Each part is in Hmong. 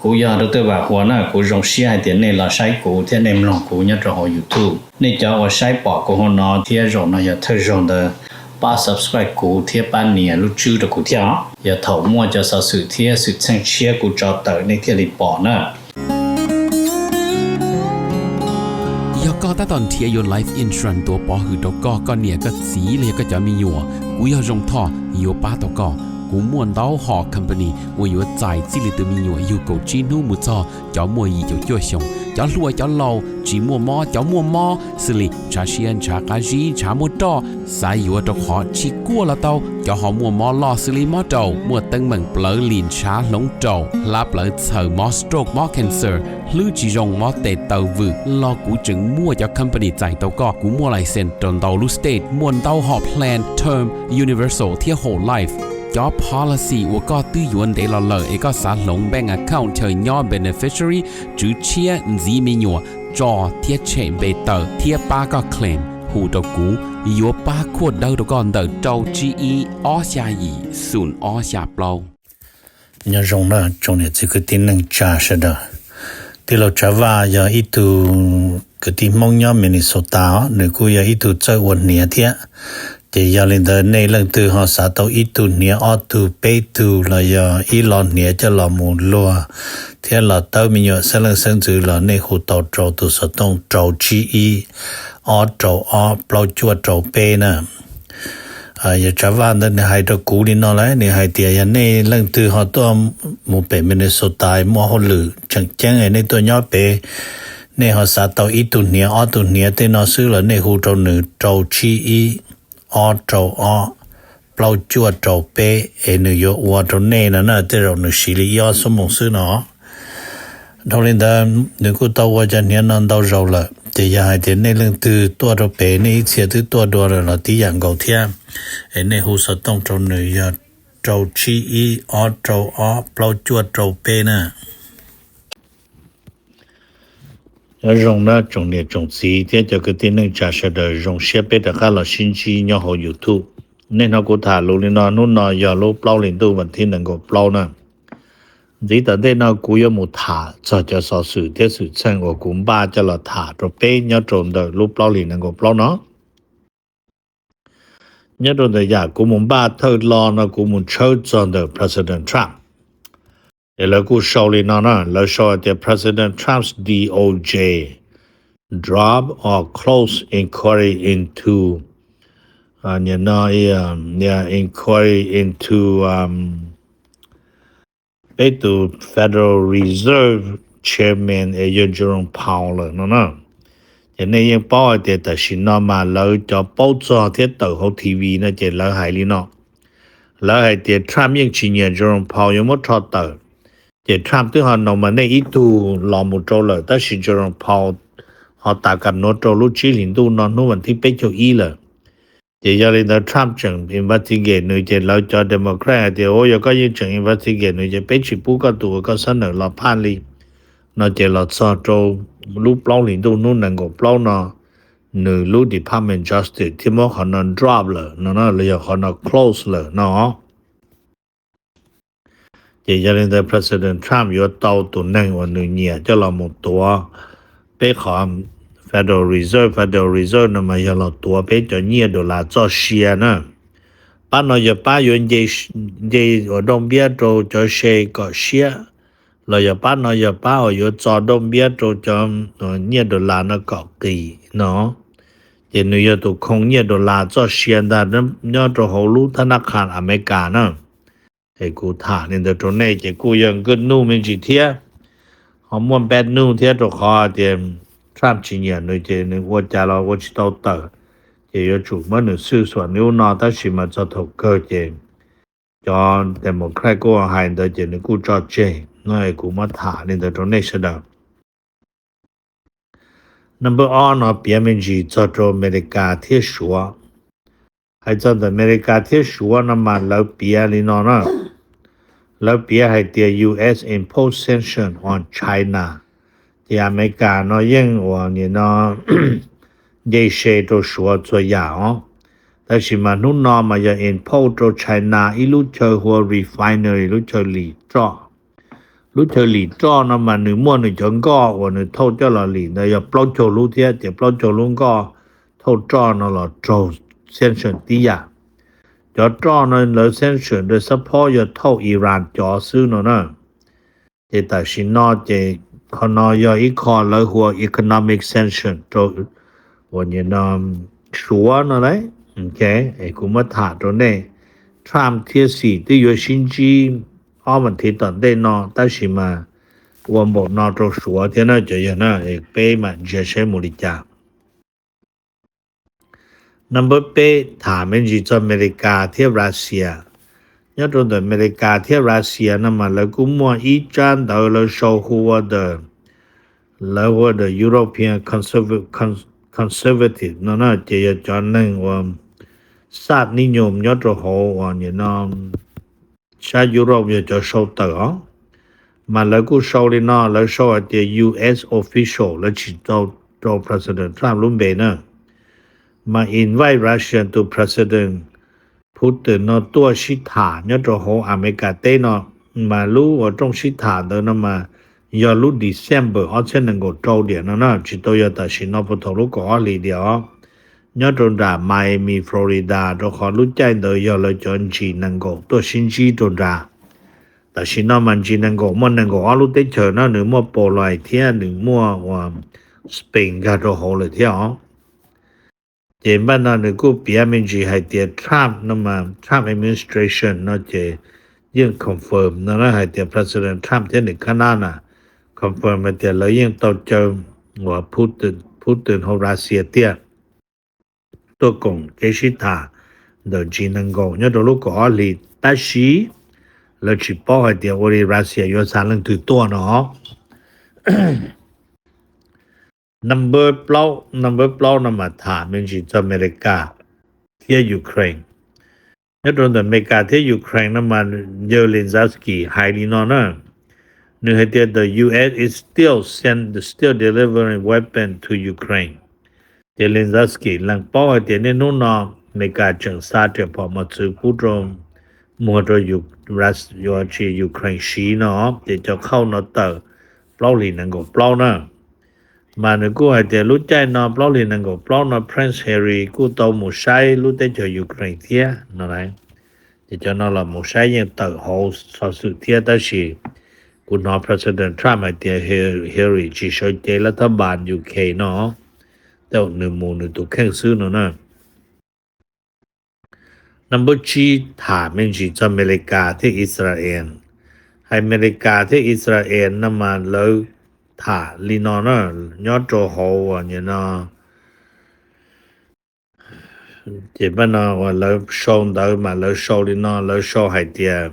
Kuv yog Dr. Vam Huas na, kuv zoo siab hais tias nej los saib kuv thiab nej mloog kuv nyob rau hauv YouTube. Nej cov uas saib pom kuv hauv no thiab zaum no yog thawj zaug ntawd, pab subscribe kuv thiab pab nias lub tswb rau kuv thiab os. Yog thaum muaj cov xov xwm thiab xwm txheej tshiab kuv tso tawm nej thiaj li pom na. Yog koj tab tom nrhiav yuav life insurance tuav pov hwm rau koj, koj niam koj txiv los yog koj cov me nyuam, kuv yog Zoo Thoj yuav pab tau koj. Kuv muaj ntau hom company uas yuav txais txij li tus me nyuam yug kaum tsib hnub mus txog cov muaj yim caum cuaj xyoos, cov hluas cov laus, tsis muaj mob cov muaj mob, xws li ntshav siab ntshav qab zib ntshav muaj roj, xav yuav rau qhov tsis kuaj los tau, cov ho muaj mob loj xws li mob raum, muaj teeb meem plawv lim ntshav hloov raum, hlab plawv txhaws, mob stroke mob cancer, hlwb tsis zoo mob tes taw vwm los kuv tseem muaj cov company txais tau koj. Kuv muaj license rau ntau lub state, muaj ntau hom plan term, universal thiab whole life. Cov policy uas koj twb yuav ntev los lawm es koj xav hloov bank account chaw nyob beneficiary, tswv tshiab, ntxiv me nyuam, tso thiab tshem npe tawm thiab pab koj claim, hu rau kuv, yuav pab khuaj dawb rau koj ntawm rau tsib ib ob xya yim xoom ob xya plaub. Nyob zoo na tsoom niam txiv kwv tij neej tsa sawv daws. Tij laug Tsav Vaj yog ib tug kwv tij Hmoob nyob Minnesota os, nws kuj yog ib tug txawj ua hniav thiab. Ces yog li ntawd nej leej twg ho xav tau ib tug hniav ob tug peb tug los yog ib lo hniav coj los mus luag thiab los tawb me nyuam xeeb leej xeeb ntxwv los nej hu tau rau tus xov tooj rau tsib ib ob rau ob plaub cuaj rau peb na. Yog Tsav Vaj ntawd nws hais rau kuv li no lawm, nws hais tias yog nej leej twg ho tuaj mus pem Minnesota muaj hauj lwm tseem ceeb nej tuaj nyob pem, nej ho xav tau ib tug hniav ob tug hniav tej no xwb los nej hu rau nws rau tsib ib ob rau ob plaub cuaj rau peb es nws yuav ua rau nej no na, tej zaum nws siv li ib ob xuab moos xwb no. Dhau li ntawd nws kuj tau ua cov hniav no ntau zaus lawm, ces yog hais tias nej leej twg tuaj rau pem nej ib txhia twb tuaj dua lawm los tib yam nkaus thiab, es nej hu xov tooj rau nws yog rau tsib ib ob rau ob plaub cuaj rau peb na. Nyob zoo na tsoom niam tsoom txiv thiab cov kwv tij neej tsa sawv daws, zoo siab peb rov qab los sib ntsib nyob hauv YouTube. Nej hnov kuv tham lus li no, hnub no yog lub plaub hlis ntuj vas thib nees nkaum plaub na. Ntxiv tom ntej no kuv yuav mus tham txog cov xov xwm thiab xwm txheej uas kuv npaj coj los tham rau peb nyob rau ntawm lub plaub hlis nees nkaum plaub no. Nyob rau ntawm yam kuv mus npaj thawj lo no kuv mus tshawb txog ntawm President Trump. Es lawv kuj sau li no na, lawv sau hais tias President Trump's D O J drop or close inquiry into, no, inquiry into peb tus Federal Reserve Chairman es yog Jerome Powell lawm no na. Ces nej yeej paub hais tias tam sim no mas lawv cov paub txog thiab tawm hauv T V no ces lawv hais li no. Lawv hais tias Trump yeej tsis nyiam Jerome Powell yuav muab rho tawm. Ces Trump twb ho nominate ib tug los mus rau lawm, tab sis Jerome Powell ho tas kam nuav rau lub tsib hlis ntuj no hnub vas thib peb caug ib lawm. Ces yog li ntawd Trump tseem investigate nws, ces lawv cov Democrat hais tias, ua yog koj yeej tseem investigate nws ces peb tsis pub koj tus uas koj xab nawm los phaj li no. Ces los txog rau lub plaub hlis ntuj hnub nees nkaum plaub no, nws lub Department of Justice thiaj muab qhov no drop lawm no, los yog qhov no close lawm no. Ces yog li ntawd President Trump yuav tau tus neeg uas nws nyiam coj los mus tuav peb qhov Federal Reserve. Federal Reserve no mas yog los tuav peb cov nyiaj dollar txoj sia na. Pab no yog pab yuav nce ua dooj npiab rau cov se kom siab, los yog pab no yog pab uas yuav txo dooj npiab rau cov nyiaj dollar no kom qis no. Ces nws yog tus khoo nyiaj dollar txoj sia ntag nyob rau hauv lub thab nab qha Amelikas na. Es kuv tham li ntawd rau nej ces kuj yog good news me ntsis thiab, ho muaj bad news thiab, rau qhov tias Trump tsis nyiam nws ces nws ua cas los ua tsis tau tawm, ces yuav tsum muab nws xwj xuam li ub no. Tab sis mas txog thaum kawg ces cov Democrat kuj hais ntawd ces nws kuj tso tseg no. Es kuv muab tham li ntawd rau nej sawv daws. Number ob no piav me ntsis txog rau Amelikas thiab Suav. Hais txog ntawm Amelikas thiab Suav no mas lawv piav li no na. Lawv piav hais tias U S impose sanction on China. Ces Amelikas no yeej uas nim no nce se rau Suav txhua yam os. Tab sis mas hnub no mas yog impose rau China ib lub chaw hu ua refinery, lub chaw lim roj. Lub chaw lim roj no mas nws muaj nws cov nkoj uas nws thauj coj los lim ntawd yog plaub caug lub thiab, ces plaub caug lub nkoj thauj roj no los raug sanction tib yam. Cov roj no lawv sanction rau xab phob yog thauj Iran cov xwb no na. Ces tam sim no ces qhov no yog ib qho lawv hu ua economic sanction rau uas nim no Suav no lauj. Es kuv muab tham rau nej, Trump thiab Xi twb yuav sib ntsib ob vas thiv tom ntej no, tab sis mas ua npaum no rau Suav thiab na cov yawg na, peb mam ntsia saib mus li cas. Number peb, tham me ntsis txog Amelikas thiab Russia. Nyob rau ntawm Amelikas thiab Russia no mas lawv kuj muaj ib tsab ntawv lawv sau hu ua the, lawv hu ua the European Conserv-, Con-, Conservative no na, ces yog cov neeg uas xaj nib nyum nyob rau hauv uas nim no sab Europe yog cov sau tawm os. Mas lawv kuj sau li no, lawv sau hais tias U S official, lawv tsis tau rau President Trump lub npe na, mas invite Russia to President Putin no tuaj sib tham nyob rau hauv Amelikas teb no. Mas lub uas rooj sib tham ntawd no mas yog lub December ob txhiab nees nkaum rau diam no na, tsis tau yog tam sim no puag thaum lub kaum ob hlis diam os. Nyob rau nram Miami, Florida, rau qhov lub caij ntawd yog lawv cov G nees nkaum tuaj sib ntsib rau nrad. Tam sim no mas G nees nkaum muaj nees nkaum ob lub teb chaws no, nws muaj Poland thiab nws muaj uas Spain nkag rau hauv lawm thiab os. Ces npaj no nws kuj piav me ntsis hais tias Trump no mas Trump administration no ces yeej confirm no na, hais tias President Trump thiab nws kab nab na confirm hais tias lawv yeej tau caw uas Putin, Putin hauv Russia tiag tuaj koom kev sib tham ntawm G nees nkaum nyob rau lub kaum ob hlis, tab sis lawv tsis paub hais tias ua li Russia yuav xa leej twg tuaj no. Number plaub, number plaub no mas tham me ntsis txog Amelikas thiab Ukraine. Nyob rau ntawm Amelikas thiab Ukraine no mas yawg Zelensky hais li no na, nws hais tias the U S is still send, still delivering weapon to Ukraine. Ces Zelensky lees paub hais tias niaj hnub no Amelikas tseem xa riam phom mos txwv pub rau, muag rau Ru-, Rus-, yuav tsis Ukraine siv no, ces cov khauj no tawm plaub hlis nees nkaum plaub na. Mas nws kuj hais tias lub caij no plaub hlis nees nkaum plaub no Prince Harry kuj tau mus saib lub teb chaws Ukraine thiab no lauj. Ces cov no los mus saib yeej tawm hauv xov xwm thiab, tab sis kuv hnov President Trump hais tias Harry tsis sawv cev lab thab npas U K no, tej zaum nws mus nws tus kheej xwb no na. Number tsib, tham me ntsis txog Amelikas thiab Israel. Hais Amelikas thiab Israel no mas lawv tham li no na, nyob rau hauv uas nim no, ces pab no uas lawv sau ntawv mas lawv sau li no, lawv sau hais tias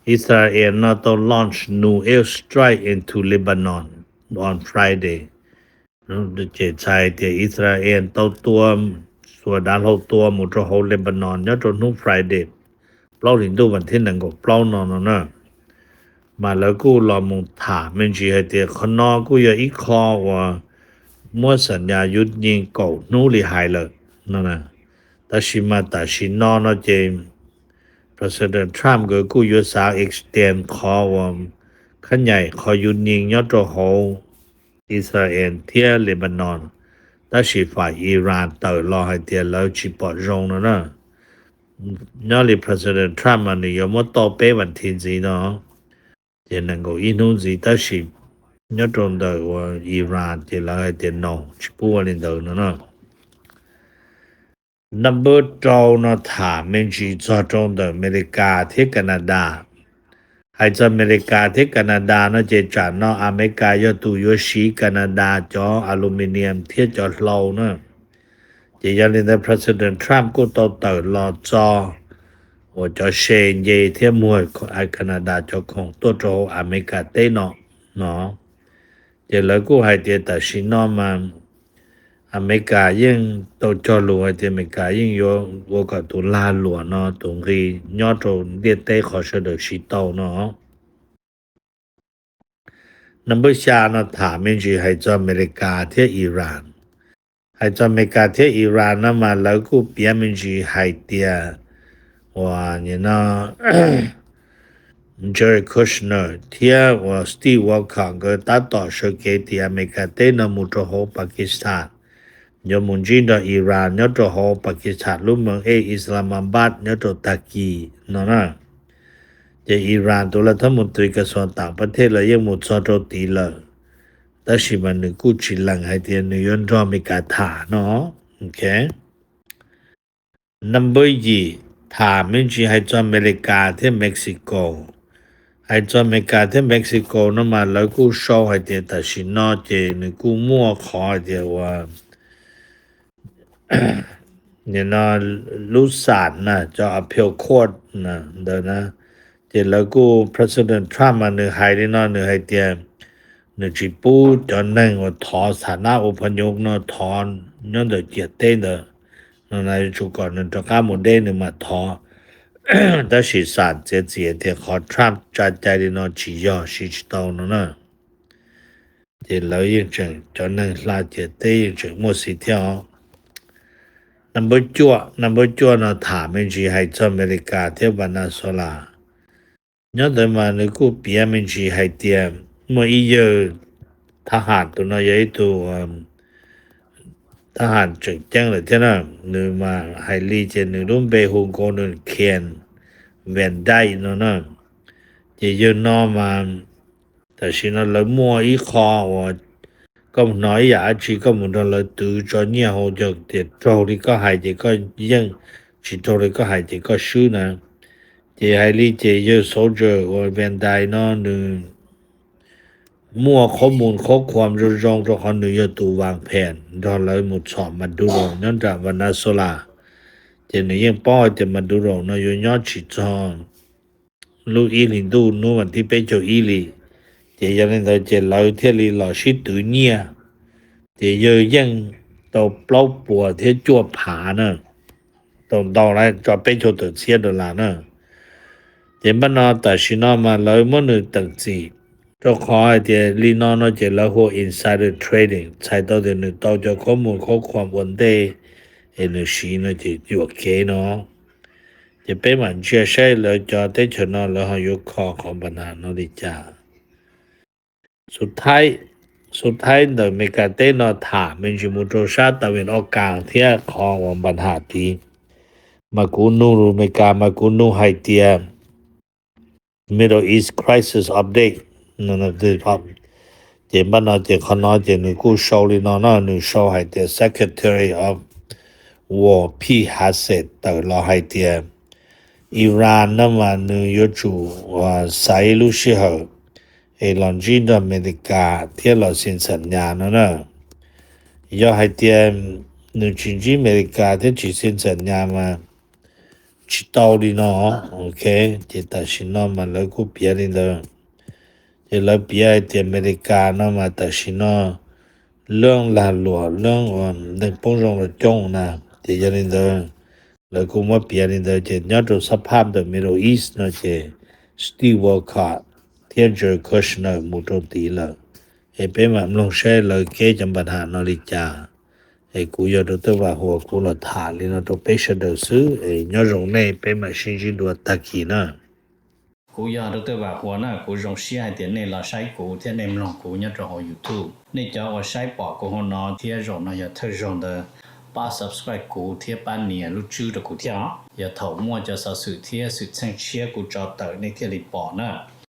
Israel no tau launch new airstrike into Lebanon on Friday. Ces txhais tias Israel tau tua, xuas dav hlau tua mus rau hauv Lebanon nyob rau hnub Friday, plaub hlis ntuj vas thib nees nkaum plaub no no na. Mas lawv kuj los mus tham me ntsis hais tias qhov no kuj yog ib qho uas muab xam nyas yus nyeem kaum hnub li hais lawm no. Tab sis mas tam sim no no ces President Trump nkawd kuj yuav xav extend qhov uas khab nyaim qhov yus nyeem nyob rau hauv Israel thiab Lebanon, tab sis fam Iran tawm los hais tias lawv tsis pom zoo no na. Nyob li President Trump mas nws yuav muab tau peb vas thiv ntxiv no, ces nees nkaum ib hnub ntxiv, tab sis nyob rau ntawm uas Iran ces lawv hais tias no, tsis pub ua li ntawd no na. Number rau no tham me ntsis txog rau ntawm Amelikas thiab Canada. Hais txog Amelikas thiab Canada no ces tsam no Amelikas yog tus yuav siv Canada cov aluminium thiab cov hlau na. Ces yog li ntawd President Trump kuj tau tawm los txo uas cov se nce thiab muag Canada cov khoom tuaj rau hauv Amelikas teb no no. Ces lawv kuj hais tias tam sim no mas Amelikas yeej tau cog lus hais tias Amelikas yeej yuav ua kom tus lag luam no tus nqi nyob rau ntiaj teb qhov sawv daws siv tau no. Number xya no tham me ntsis hais txog Amelikas thiab Iran. Hais txog Amelikas thiab Iran no mas lawv kuj piav me ntsis hais tias uas nim no Jared Kushner thiab uas Steve Witkoff nkawd tab tom sawv kev tim Amelikas teb no mus rau hauv Pakistan, yuav mus ntsib nrog Iran nyob rau hauv Pakistan lub moos ej Islamabad nyob rau tag kis no na. Ces Iran tus lav thab mus tris kas xuas tam pab thej los yeej mus txog rau tid lawm, tab sis mas nws kuj tsis lees hais tias nws yuav nrog Amelikas tham no. Ok. Number yim, tham me ntsis hais txog Amelikas thiab Mexico. Hais txog Amelikas thiab Mexico no mas lawv kuj sau hais tias tam sim no ces nws kuj muaj qhov hais tias uas nim no lub xam na, cov appeal court na, ntawd na, ces lawv kuj, President Trump mas nws hais li no, nws hais tias nws tsis pub cov neeg uas thov xam nab ua pha nyuv no thov nyob ntawm ciam teb ntawd no, yuav tsum kom nws rov qab mus deb nws mam thov. Tab sis xam txiav txim tias qhov Trump tsa cai li no tsis yog, siv tsis tau no na. Ces lawv yeej tseem, cov neeg hla ciam teb yeej tseem muaj xiv thiab os. Number cuaj, number cuaj no tham me ntsis hais txog Amelikas thiab Venezuela. Nyob ntawd mas nws kuj piav me ntsis hais tias muaj ib yawg thab ham, tus no yog ib tug thab ham tseem ceeb lawm thiab na. Nws mas hais li ces nws lub npe hu Golden Ken Van Dyke no na. Ces yawg no mas tam sim no lawv muaj ib qho uas koj mus hnov ib yam dab tsi koj mus nrog lawv twv tso nyiaj hauv, yog tias raug li koj hais ces koj yeej, tsis raug li koj hais ces koj swb na. Ces hais li ces yawg soldier uas Van Dyke no nws muaj qhob mus qhob khuam zoo zoo rau qhov nws yog tus vas phem nrog lawv mus txhom Maduro nyob nram Venezuela. Ces nws yeej paub hais tias Maduro no yuav nyob tsis txog lub ib hlis ntuj hnub vas thib peb caug ib li. Ces yog li ntawd ces lawv thiaj li los sib twv nyiaj. Ces yawg yeej tau plaub puas thiab cuaj phav na, tau ntau lawm tso peb caug tawm txhiab dollar na. Ces npaj no tam sim no mas lawv muab nws teem txim rau qhov hais tias li no no ces lawv hu ua insider trading, txhais tau tias nws tau cov qhob mus qhob khuam ua ntej es nws siv no ces yuam kev no. Ces peb mam ntsia saib lawv cov teb chaws no lawv ho yuav kho qhov npam ham no li cas. Xub thaib, xub thaib ntawm Amelikas teb no tham me ntsis mus rau sab tas vim ob kas thiab qhov uas npam ham tid. Mas kuv nug Amelikas mas kuv nug hais tias Middle East Crisis Update. Ces npaj no ces qhov no ces nws kuj sau li no no, nws sau hais tias Secretary of War Pete Hegseth tawm los hais tias Iran no mas nws yuav tsum xaiv lub sij hawm es los ntsib nrog Amelikas thiab los xi ntxam nyas no na. Yog hais tias nws tsis ntsib Amelikas thiab tsis xi ntxam nyas mas tsis tau li no. Ok, ces tam sim no mas lawv kuj piav li ntawd. Ces lawv piav hais tias Amelikas no mas tam sim no lub lag luam lub neeg poob zoo los coob na. Ces yog li ntawd lawv kuj muab piav li ntawd ces nyob rau xab phaj ntawm Middle East no ces Steve Witkoff thiab Jared Kushner mus rau tid lawm. Es peb mam mloog saib lawv keb cov npam ham no li cas. Es kuv yog Dr. Vam Huas kuv los tham li no rau peb sawv daws xwb es nyob zoo nej, peb mam sib ntsib dua tag kis na. Kuv yog Dr. Vam Huas na, kuv zoo siab hais tias nej los saib kuv thiab nej mloog kuv nyob rau hauv YouTube. Nej cov uas saib pom kuv hauv no thiab zaum no yog thawj zaug ntawd, pab subscribe kuv thiab pab nias lub tswb rau kuv thiab os. Yog thaum muaj cov xov xwm thiab xwm txheej tshiab kuv tso tawm nej thiaj li pom na.